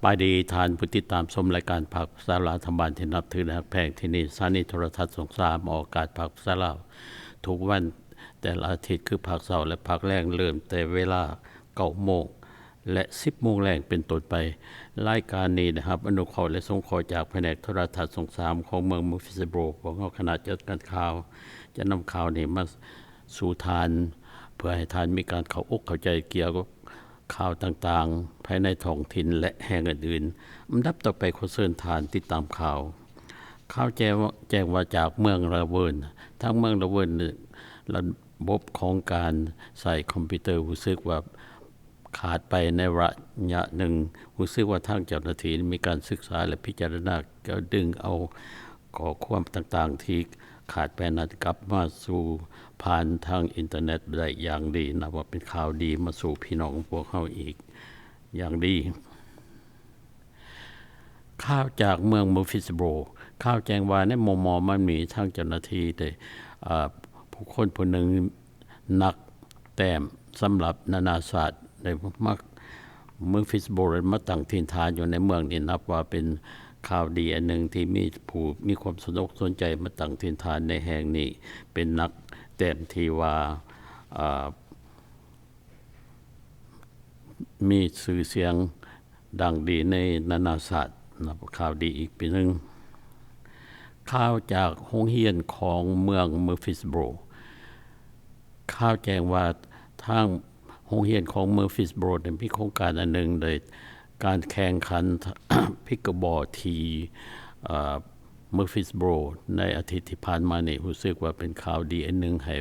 ສະບາຍດີທ່ານຜູ້ຕິດຕາມຊົມລາຍການພາກພາສາລາວ ທາງບ້ານທີ່ນັບຖື ແລະ ຮັກແພງ. ທີ່ນີ້ສະຖານີໂທລະທັດຊ່ອງສາມ ອອກອາກາດພາກພາສາລາວທຸກວັນແຕ່ລະອາທິດ ຄືພາກເຊົ້າ ແລະ ພາກແລງ ເລີ່ມແຕ່ເວລາເກົ້າໂມງ ແລະ ສິບໂມງແລງເປັນຕົ້ນໄປ. ລາຍການນີ້ໄດ້ຮັບອະນຸເຄາະ ແລະ ສົງເຄາະຈາກພະແນກໂທລະທັດຊ່ອງສາມຂອງເມືອງ Murfreesboro. ພວກເຮົາຄະນະຈັດການຂ່າວຈະນຳຂ່າວນີ້ມາສູ່ທ່ານ ເພື່ອໃຫ້ທ່ານມີການເຂົ້າອົກເຂົ້າໃຈກ່ຽວກັບ ຂ່າວຕ່າງໆພາຍໃນທ້ອງຖິ່ນ ແລະ ແຫ່ງອື່ນໆ. ອັນດັບຕໍ່ໄປ ຂໍເຊີນທ່ານຕິດຕາມຂ່າວ. ຂ່າວແຈ້ງວ່າ ແຈ້ງວ່າຈາກເມືອງລາເວີນ. ທາງເມືອງລາເວີນ ລະບົບຂອງການໃຊ້ຄອມພິວເຕີຮູ້ສຶກວ່າຂາດໄປໃນໄລຍະໜຶ່ງ. ຮູ້ສຶກວ່າທາງເຈົ້າໜ້າທີ່ມີການສຶກສາ ແລະ ພິຈາລະນາ ກໍດຶງເອົາ ຂໍ້ຄວາມຕ່າງໆທີ່ຂາດໄປນັ້ນກັບມາສູ່ຜ່ານທາງອິນເຕີເນັດໄດ້ຢ່າງດີ, ນັບວ່າເປັນຂ່າວດີມາສູ່ພີ່ນ້ອງຂອງພວກເຮົາອີກຢ່າງດີ. ຂ່າວຈາກເມືອງ Murfreesboro. ຂ່າວແຈ້ງວ່າໃນມໍ່ໆມານີ້ ທາງເຈົ້າໜ້າທີ່ໄດ້ ເອີ ຜູ້ຄົນຜູ້ໜຶ່ງ ນັກແຕ້ມສຳລັບນານາຊາດ ໄດ້ມາ Murfreesboro ມາຕັ້ງຖິ່ນຖານຢູ່ໃນເມືອງນີ້ ນັບວ່າເປັນຂ່າວດີອັນໜຶ່ງທີ່ມີຜູ້ມີຄວາມສົນອົກສົນໃຈມາຕັ້ງຖິ່ນຖານໃນແຫ່ງນີ້ ເປັນນັກແຕ້ມທີ່ວ່າ ເອີ ມີຊື່ສຽງ ດັງດີໃນນານາຊາດ ນັບວ່າຂ່າວດີອີກປີໜຶ່ງ. ຂ່າວຈາກໂຮງຮຽນຂອງເມືອງ Murfreesboro. ຂ່າວແຈ້ງວ່າທາງໂຮງຮຽນຂອງ Murfreesboro ໄດ້ມີໂຄງການອັນໜຶ່ງ ໂດຍການແຂ່ງຂັນ pickleball ທີ່ ເອີ Murfreesboro ໃນອາທິດທີ່ຜ່ານມານີ້ ຮູ້ສຶກວ່າເປັນຂ່າວດີອັນໜຶ່ງໃຫ້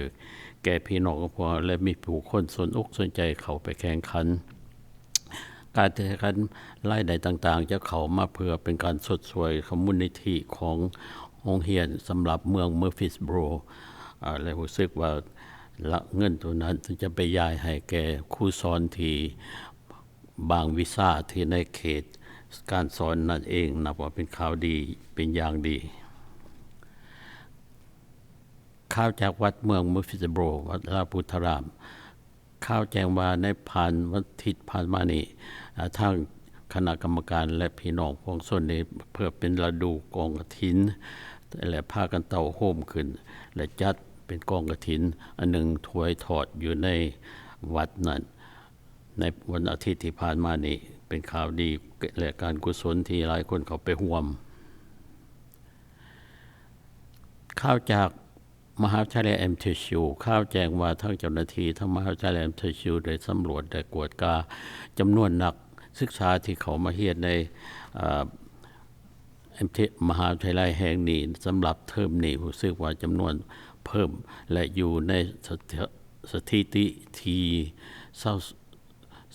ແກ່ພີ່ນ້ອງຂອງພວກເຮົາ ແລະ ມີຜູ້ຄົນສົນອົກສົນໃຈເຂົ້າໄປແຂ່ງຂັນ. ການແຂ່ງຂັນລາຍໄດ້ຕ່າງໆ ຈະເຂົ້າມາເພື່ອເປັນການຊົດຊ່ວຍຂອງມູນນິທິຂອງໂຮງຮຽນສຳລັບເມືອງ Murfreesboro ເອີ ແລະ ຮູ້ສຶກວ່າລະ ເງິນໂຕນັ້ນຈະໄປຢາຍໃຫ້ແກ່ຄູສອນທີ່ ບາງວິຊາທີ່ໃນເຂດການສອນນັ້ນເອງ ນັບວ່າເປັນຂ່າວດີເປັນຢ່າງດີ. ຂ່າວຈາກວັດເມືອງ Murfreesboro ວັດລາວພຸດທະລາມ. ຂ່າວແຈ້ງວ່າໃນຜ່ານວັນທິດຜ່ານມານີ້ ເອີ ທາງຄະນະກຳມະການ ແລະ ພີ່ນ້ອງປວງຊົນນີ້ ເພື່ອເປັນລະດູກອງກະຖິນ ແລະ ພາກັນເຕົ້າໂຮມຂຶ້ນ ແລະ ຈັດເປັນກອງກະຖິນອັນໜຶ່ງ ຖວາຍທອດຢູ່ໃນວັດນັ້ນ. ໃນວັນອາທິດທີ່ຜ່ານມານີ້ ເປັນຂ່າວດີ ແລະ ການກຸສົນທີ່ຫຼາຍຄົນເຂົ້າໄປຮ່ວມ. ຂ່າວຈາກມະຫາວິທະຍາໄລ MTSU. ຂ່າວແຈ້ງວ່າທາງເຈົ້າໜ້າທີ່ທາງມະຫາວິທະຍາໄລ MTSU ໄດ້ສຳຫຼວດ ແລະ ກວດກາຈຳນວນນັກສຶກສາທີ່ເຂົ້າມາຮຽນໃນ ເອີ MT ມະຫາວິທະຍາໄລແຫ່ງນີ້ ສຳລັບເທີມນີ້ ຮູ້ສຶກວ່າຈຳນວນເພີ່ມ ແລະ ຢູ່ໃນສະ ສະຖິຕິທີ່ຊາວ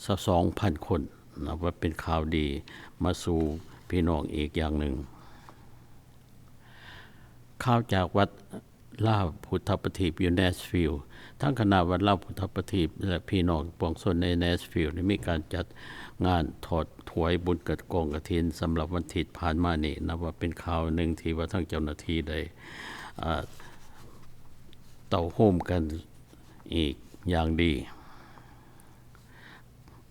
ຊາວສອງພັນຄົນ ນັບວ່າເປັນຂ່າວດີມາສູ່ພີ່ນ້ອງອີກຢ່າງໜຶ່ງ. ຂ່າວຈາກວັດລາວພຸດທະປະທີບຢູ່ Nashville. ທາງຄະນະວັດລາວພຸດທະປະທີບ ແລະ ພີ່ນ້ອງປວງຊົນໃນ Nashville ໄດ້ມີການຈັດງານຖອດຖວາຍບຸນກະ ກອງກະຖິນສຳລັບວັນທິດຜ່ານມານີ້ ນັບວ່າເປັນຂ່າວໜຶ່ງທີ່ວ່າທາງເຈົ້າໜ້າທີ່ໄດ້ ເອີ ເຕົ້າໂຮມກັນ ອີກຢ່າງດີ.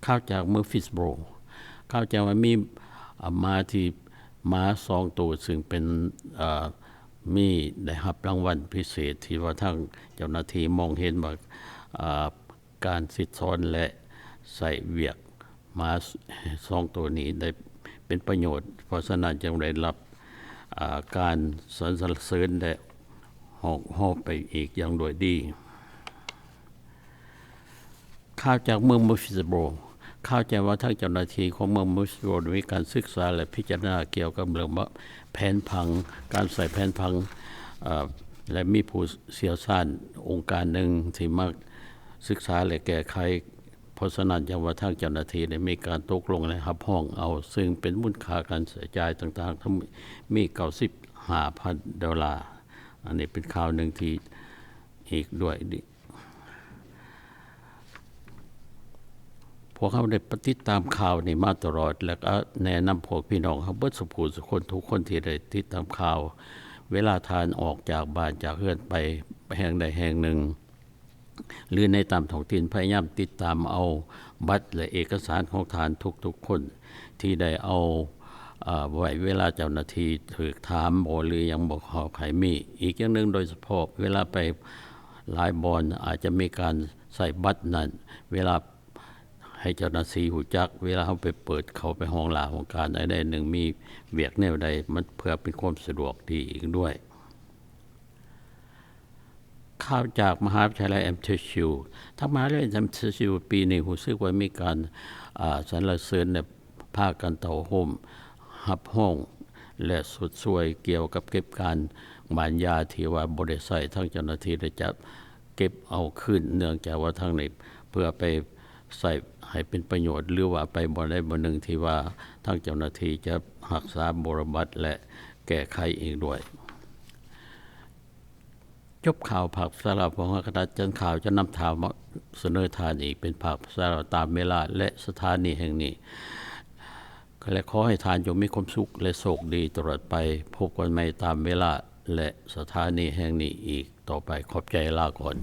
ຂ່າວຈາກ Murfreesboro. ຂ່າວແຈ້ງວ່າມີ ອາ ໝາທີ່ ໝາສອງໂຕ ຊຶ່ງເປັນ ເອີ ມີ ໄດ້ຮັບລາງວັນພິເສດ ທີ່ວ່າທາງເຈົ້າໜ້າທີ່ມອງເຫັນວ່າ ເອີ ການສິດສອນ ແລະ ໃຊ້ວຽກ ໝາສອງໂຕນີ້ໄດ້ເປັນປະໂຫຍດ, ເພາະສະນັ້ນຈຶ່ງໄດ້ຮັບ ອາ ການສັນສະເສີນ ແລະ ຮ້ອງຮໍໄປອີກຢ່າງດ້ວຍດີ. ຂ່າວຈາກເມືອງ Murfreesboro. ຂ່າວແຈ້ງວ່າທາງເຈົ້າໜ້າທີ່ຂອງເມືອງ Murfreesboro ໄດ້ມີການສຶກສາ ແລະ ພິຈາລະນາກ່ຽວກັບເລື່ອງແຜນຜັງ, ການໃຊ້ແຜນຜັງ ເອີ ແລະ ມີຜູ້ຊ່ຽວຊານອົງການໜຶ່ງທີ່ມາສຶກສາ ແລະ ແກ້ໄຂ ເພາະສະນັ້ນ ຈັ່ງວ່າທາງເຈົ້າໜ້າທີ່ໄດ້ມີການຕົກລົງ ແລະ ຮັບຮອງເອົາ, ຊຶ່ງເປັນມູນຄ່າການໃຊ້ຈ່າຍຕ່າງໆ ທັງໝົດມີເກົ້າສິບຫ້າພັນໂດລາ. ອັນນີ້ເປັນຂ່າວໜຶ່ງທີ່ອີກດ້ວຍ. ພວກເຮົາໄດ້ຕິດຕາມຂ່າວນີ້ມາຕະຫຼອດ ແລະ ກໍແນະນຳພວກພີ່ນ້ອງເຮົາເບິດສູ່ຜູ້ສູ່ຄົນ ທຸກຄົນທີ່ໄດ້ຕິດຕາມຂ່າວ, ເວລາທ່ານອອກຈາກບ້ານຈາກເຮືອນໄປແຫ່ງໃດແຫ່ງໜຶ່ງ ຫຼື ໃນຕາມທ້ອງຖິ່ນ ພະຍາຍາມຕິດຕາມເອົາບັດ ແລະ ເອກະສານຂອງທ່ານທຸກໆຄົນ ທີ່ໄດ້ເອົາ ເອີ ໄວ້ເວລາເຈົ້າໜ້າທີ່ຖືກຖາມບໍ່ ຫຼືຫຍັງບໍ່ ຂໍໃຫ້ມີ. ອີກຢ່າງໜຶ່ງ ໂດຍສະເພາະເວລາໄປຫຼາຍບ່ອນ ອາດຈະມີການໃຊ້ບັດນັ້ນ ເວລາໃຫ້ເຈົ້າໜ້າທີ່ຮູ້ຈັກ ເວລາເຮົາໄປເປີດເຂົ້າໄປຫ້ອງລາຫ້ອງການໃດໆໜຶ່ງ ມີວຽກແນວໃດ ມັນເພື່ອເປັນຄວາມສະດວກດີອີກດ້ວຍ. ຂ່າວຈາກມະຫາວິທະຍາໄລ ເອັມທີຢູ ທາງມະຫາວິທະຍາໄລ ເອັມທີຢູ ປີນີ້ຮູ້ສຶກວ່າມີການ ອາ ສັນລະເສີນ ແລະ ພາກັນເຕົ້າໂຮມຮັບຮອງ ແລະ ຊົດຊ່ວຍກ່ຽວກັບເກັບການໝ້ານຢາທີ່ວ່າບໍ່ໄດ້ໃຊ້ ທາງເຈົ້າໜ້າທີ່ໄດ້ຈັດເກັບເອົາຄືນ ເນື່ອງຈາກວ່າທາງນີ້ເພື່ອໄປໃຊ້ໃຫ້ເປັນປະໂຫຍດ ຫຼືວ່າໄປບ່ອນໃດບ່ອນໜຶ່ງທີ່ວ່າທາງເຈົ້າໜ້າທີ່ຈະຮັກສາບົວລະບັດ ແລະ ແກ້ໄຂອີກດ້ວຍ. ຈົບຂ່າວພາກພາສາລາວ ພວກເຮົາຄະນະຈັດການຂ່າວຈະນຳຂ່າວມາສະເໜີທ່ານອີກເປັນພາກພາສາລາວຕາມເວລາ ແລະ ສະຖານີແຫ່ງນີ້ ແລະ ຂໍໃຫ້ທ່ານຈົ່ງມີຄວາມສຸກ ແລະ ໂຊກດີຕະຫຼອດໄປ. ພົບກັນໃໝ່ຕາມເວລາ ແລະ ສະຖານີແຫ່ງນີ້ອີກຕໍ່ໄປ. ຂອບໃຈ, ລາກ່ອນ.